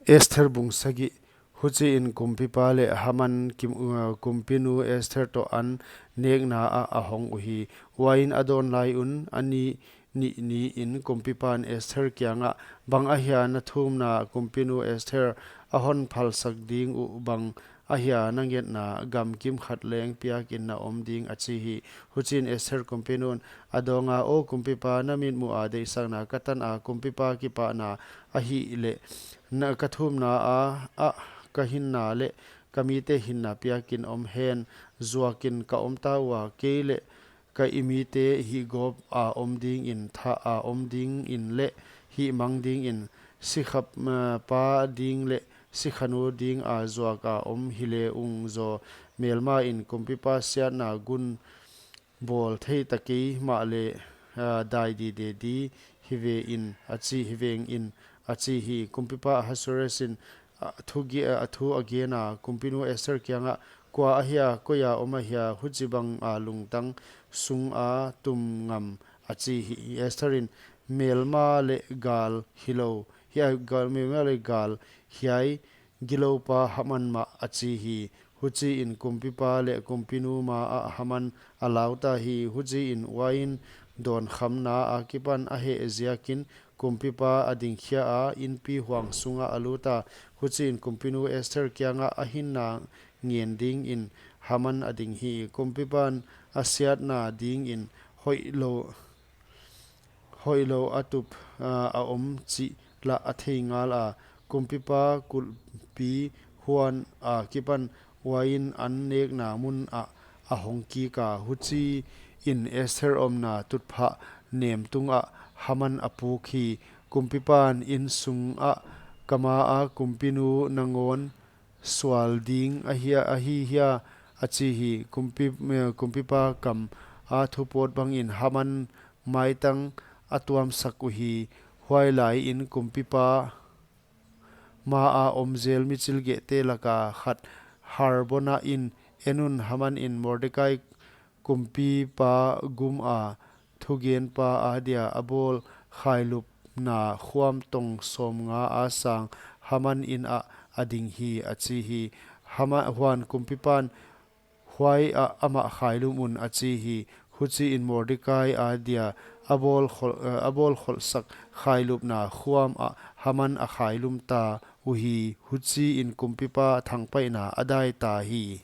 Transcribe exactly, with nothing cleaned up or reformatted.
Esther bung sagih. Huchiin kumpipa leh Haman kim-, uh, kumpinu Esther toh an nekna ah a hong uhi. Huan a dawn lai un a ni, ni, niin kumpipan Esther kiangah, "Bang ahia na thumna kumpinu Esther a hon phalsak ding uh, bang ahia na ngetna, gamkim khat leng piakin na om ding?" a chi hi. Huchiin Esther kumpinun a dawnga, "O kumpipa, na mitmuh a deihsakna ka tan a, kumpipa kipahna ahihleh, na ka thumna a, a ka hinna leh ka mite hinna piakin om hen. Zuakin ka om ta ua, kei leh ka i mite hihgawp a om dingin, thah a om dingin leh hihmang dingin, sikha, uh, pa ding leh sikhanu ding a zuak a om hile ung zaw, melmain kumpipa siatna gun bawl thei ta kei mahleh, uh, dai dide di hi ve in," a chi hi vengin a chi hi. Kumpipa Ahasuerusin a thu ge-, a thu a gena, kumpinu Esther kiangah, "Kua ahia, koia om ahia, huchibang a lungtang sung a tum ngam?" a chi hi. Estherin, "Melma leh gal hilou, hiai gal, melma leh gal hiai gilou pa Haman mah," a chi hi. Huchiin kumpipa leh kumpinu ma ah Haman a lau ta hi. Huchiin huan dawnkhamna akipan a heh ziakin kumpipa a dingkhia a, inpi huang sungah a lut a. Huchiin kumpinu Esther kiangah a hinna ngen dingin Haman a ding hi. Kumpipan a siatna dingin hoihlou, hoihlou a tup, uh, a om chih lah a thei ngal a. Kumpipa kulhpi huan akipan huan an nekna mun ah a hong kik a. Huchiin Esther omna tutphah nem tungah Haman a puk hi. Kumpipan, "Insung ah ka ma a kumpinu nangawn sual ding ahia, ahi hia?" a chi hi. Kumpi, eh, kumpipa kam a thupawt bangin Haman maitang a tuamsak uhi. Huailaiin kumpipa ma a om zel michilgehte laka khat Harbona in, "En un, Haman in Mordekai kumpipa gum a thugenpa adia a bawl khailupna khuam tong sawmnga a sang Haman in ah a ding hi," a chi hi. Hama-, huan kumpipan, "Huai ah amah khailum un," a chi hi. Huchiin Mordekai adia a bawl khol-, eh, a bawl kholhsak khailupna khuam ah Haman a khailum ta uhi. Huchiin kumpipa thangpaihna a dai ta hi.